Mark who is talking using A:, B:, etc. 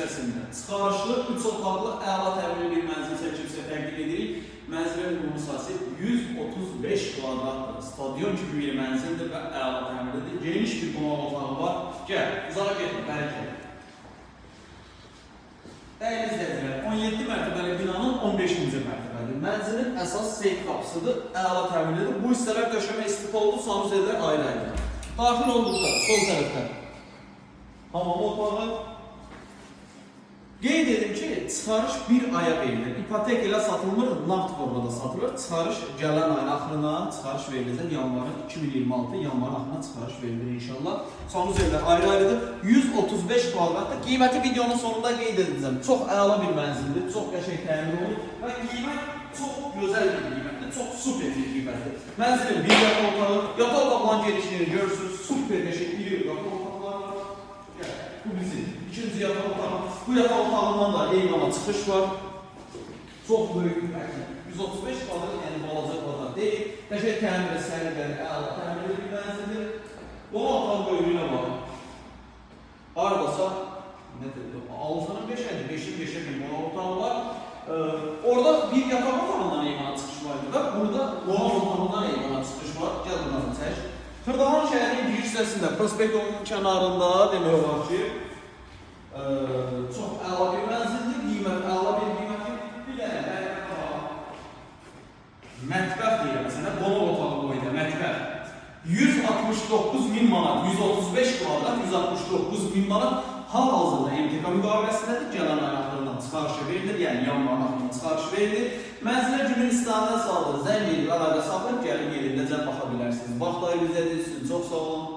A: hissəsində çıxarışlı 3 otaqlı əla təmirli bir mənzil çəkib sizə təqdim edirik. Mənzilin ümumi sahəsi 135 kvadratdır. Stadion kimi bir mənzildir və əla təmirlidir. Geniş bir qonaq otağı var. Gəl, uzağa getmə, bəri gəl. Dəyərli izləyicilər, 17 mərtəbəli binanın 15-ci mərtəbədir. Mənzilin əsas seyf qapısıdır, əla təmirlidir. Bu hissələr döşəmə istipollu, sanuzellər ayrı-ayrı. Daxil olduqda sol tərəfdə hamam otağı. Qeyd edim ki, çıxarış bir aya verilir. İpotek ilə satılmır, nağd formada satılır. Çıxarış gələn ayın axırına çıxarış veriləcək. Yanvarın 2026 yanvarın axırına çıxarış verilir inşallah. Sanuzellər ayrı-ayrıdır. 135 kvadratdır. Qiyməti videonun sonunda qeyd edəcəm. Çox əla bir mənzildir, çox qəşəng təmir olunub və qiymət çox gözəl bir qiymətdir, çox super bir qiymətdir. Mənzilin bir yataq otağı, yataq otaqlarının genişliyini görürsünüz. Super qəşəng iri yataq otaqları var. Gəl, bu bizim ikinci yataq otağı. Bu yataq otağından da eyvana çıxış var. Çox böyük bir həcm. 135 kvadrat, yəni balaca kvadrat deyil. Qəşəng təmiri, səliqəli, əla təmirli bir mənzildir. Qonaq otağı böyüklüyünə bax. Hardasa nə deyir? 6-nın 5-ə, 5-in 5-ə bir qonaq otağı var. Orada bir yataq otağından eyvana çıxış var idi və burada qonaq otağından eyvana çıxış var. Gəl bunları çək. Xırdalan şəhərinin giriş hissəsində, prospekt yolunun kənarında demək olar ki, çox əla bir mənzildir, qiymət əla bir qiymətli. Bir dənə mətbəx var. Mətbəx deyirəm məsələn, qonaq otağı boyda mətbəx. 169 min manat, 135 kvadrat, 169 min manat hal-hazırda MTK müqaviləsindədir. Gələn ayın axırından çıxarışı verilir, yəni yanvarın axırından çıxarış verilir. Mənzilə günün istənilən saatında zəng edib əlaqə saxlayıb gəlib yerindəcən baxa bilərsiniz. Vaxt ayırıb izlədiyiniz üçün çox sağ olun.